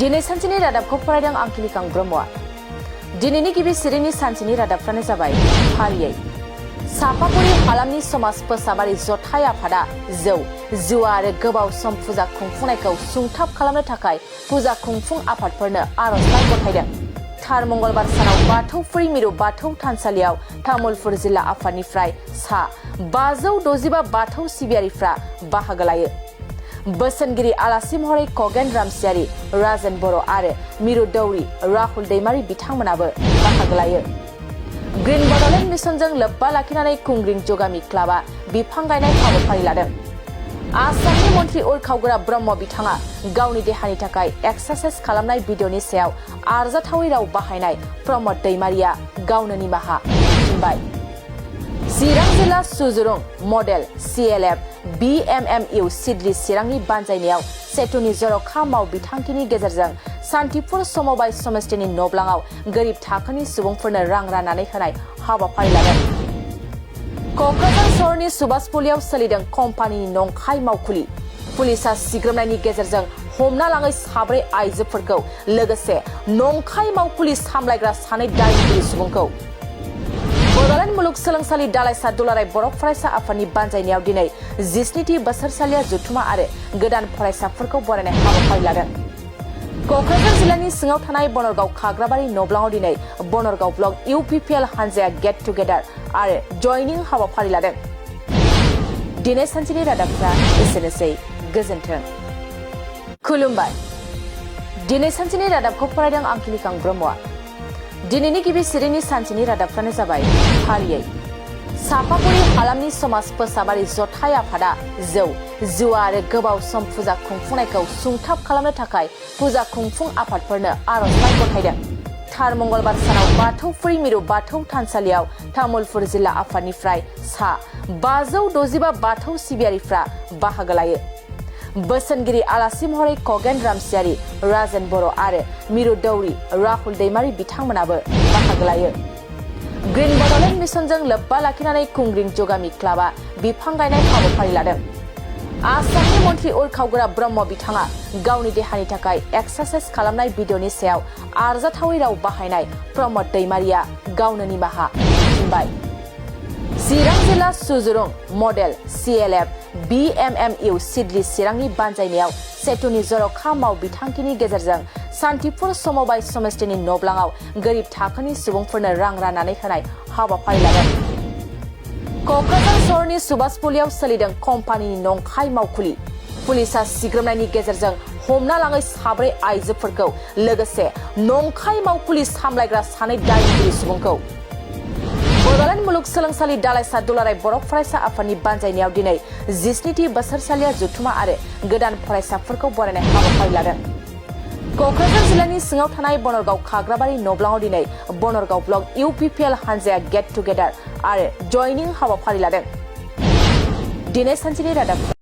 दिनै सानसेनि रादाबखौ फरायदों आं किलिकां ब्रह्मआ। दिनैनि गिबि सिरिनि सानसेनि रादाबफ्रानो जाबाय फारियै सापागुरि हालामनि समाज फोसाबारि जथाय आफादा जुवा आरो गोबाव सम फुजा खुंफुंनायखौ सुंथाब खालामनो थाखाय फुजा खुंफुं आफादफोरनो आर'जलाइ गथायदों। थार मंगलबार सानाव बाथौफुरि मिरु बाथौ थानसालियाव तामुलपुर जिल्ला आफादनिफ्राय सा 565 बाथौ सिबियारिफ्रा बाहागो लायो। बोसोनगिरि आलासि महरै खगेन रामसियारि, राजेन बर' आरो मिरु दौरि राहुल दैमारि बिथांमोनाबो बाहागो लायो। ग्रीन बड'लेण्ड मिशनजों लोब्बा लाखिनानै कुंग्रिं जगामि क्लाबा बिफां गायनाय हाबाफारि लादों। आसामनि मन्त्रि उरखावगोरा ब्रह्म बिथाङा गावनि देहानि थाखाय एक्सारसाइज खालामनाय भिडिअ'नि सायाव आरजाथावै राव बाहायनाय प्रमद दैमारिया गावनो निमाहा बिबाय। चिरां जिल्ला सुजुरुं मडेल CLF BMMU सिडली चिरांनि बानजायनायाव सेतुनि जर'खा माव बिथांखिनि गेजेरजों सान्तिपुर समबाय समष्टिनि नब्लाङाव गोरिब थाखोनि सुबुंफोरनो रां राननानै होनाय हाबाफारि लादों। क'क्राझार सहरनि सुबासपल्लियाव सोलिदों कम्पानिनि नंखाय मावखुलि। पुलिसा सिग्रोमनायनि गेजेरजों हमना लाङै 7 आइजोफोरखौ लोगोसे नंखाय मावखुलि सामलायग्रा 2 दायनिगिरि सुबुंखौ। बड'लेण्ड मुलुगसोलोंसालि दालाइसा दुलाराय बर' फरायसा आफादनि बानजायनायाव दिनै 17थि बोसोरसालिया जथुमा आरो गोदान फरायसाफोरखौ बरायनाय हाबाफारि लादों। क'क्राझार जिल्लानि सिङाव थानाय बनरगाव खाग्राबारि नब्लाङाव दिनै बनरगाव ब्लक UPPL हानजाया गेट टुगेदार आरो जयनिं हाबाफारि लादों। दिनै सानसेनि रादाबफ्रा एसेनोसै। गोजोन्थों। खुलुमबाय। दिनै सानसेनि रादाबखौ फरायदों आं किलिकां ब्रह्मआ। दिनैनि गिबि सिरिनि सानसेनि रादाबफ्रानो जाबाय फारियै सापागुरि हालामनि समाज फोसाबारि जथाय आफादा जुवा आरो गोबाव सम फुजा खुंफुंनायखौ सुंथाब खालामनो थाखाय फुजा खुंफुं आफादफोरनो आर'जलाइ गथायदों। थार मंगलबार सानाव बाथौफुरि मिरु बाथौ थानसालियाव तामुलपुर जिल्ला आफादनिफ्राय सा 565 बाथौ सिबियारिफ्रा बाहागो लायो। बोसोनगिरि आलासि महरै खगेन रामसियारि, राजेन बर' आरो मिरु दौरि राहुल दैमारि बिथांमोनाबो बाहागो लायो। ग्रीन बड'लेण्ड मिशनजों लोब्बा लाखिनानै कुंग्रिं जगामि क्लाबा बिफां गायनाय हाबाफारि लादों। आसामनि मन्त्रि उरखावगोरा ब्रह्म बिथाङा गावनि देहानि थाखाय एक्सारसाइज खालामनाय भिडिअ'नि सायाव आरजाथावै राव बाहायनाय प्रमद दैमारिया गावनो निमाहा बिबाय। चिरां जिल्ला सुजुरुं मडेल CLF BMMU सिडली चिरांनि बानजायनायाव सेतुनि जर'खा माव बिथांखिनि गेजेरजों सान्तिपुर समबाय समष्टिनि नब्लाङाव गोरिब थाखोनि सुबुंफोरनो रां राननानै होनाय हाबाफारि लादों। क'क्राझार सहरनि सुबासपल्लियाव सोलिदों कम्पानिनि नंखाय मावखुलि। पुलिसा सिग्रोमनायनि गेजेरजों हमना लाङै 7 आइजोफोरखौ लोगोसे नंखाय मावखुलि सामलायग्रा 2 दायनिगिरि सुबुंखौ। बड'लेण्ड मुलुगसोलोंसालि दालाइसा दुलाराय बर' फरायसा आफादनि बानजायनायाव दिनै 17थि बोसोरसालिया जथुमा आरो गोदान फरायसाफोरखौ बरायनाय हाबाफारि लादों। क'क्राझार जिल्लानि सिङाव थानाय बनरगाव खाग्राबारि नब्लाङाव दिनै बनरगाव ब्लक UPPL हानजाया गेट टुगेदार आरो जयनिं हाबाफारि लादों। दिनै सानसेनि रादाब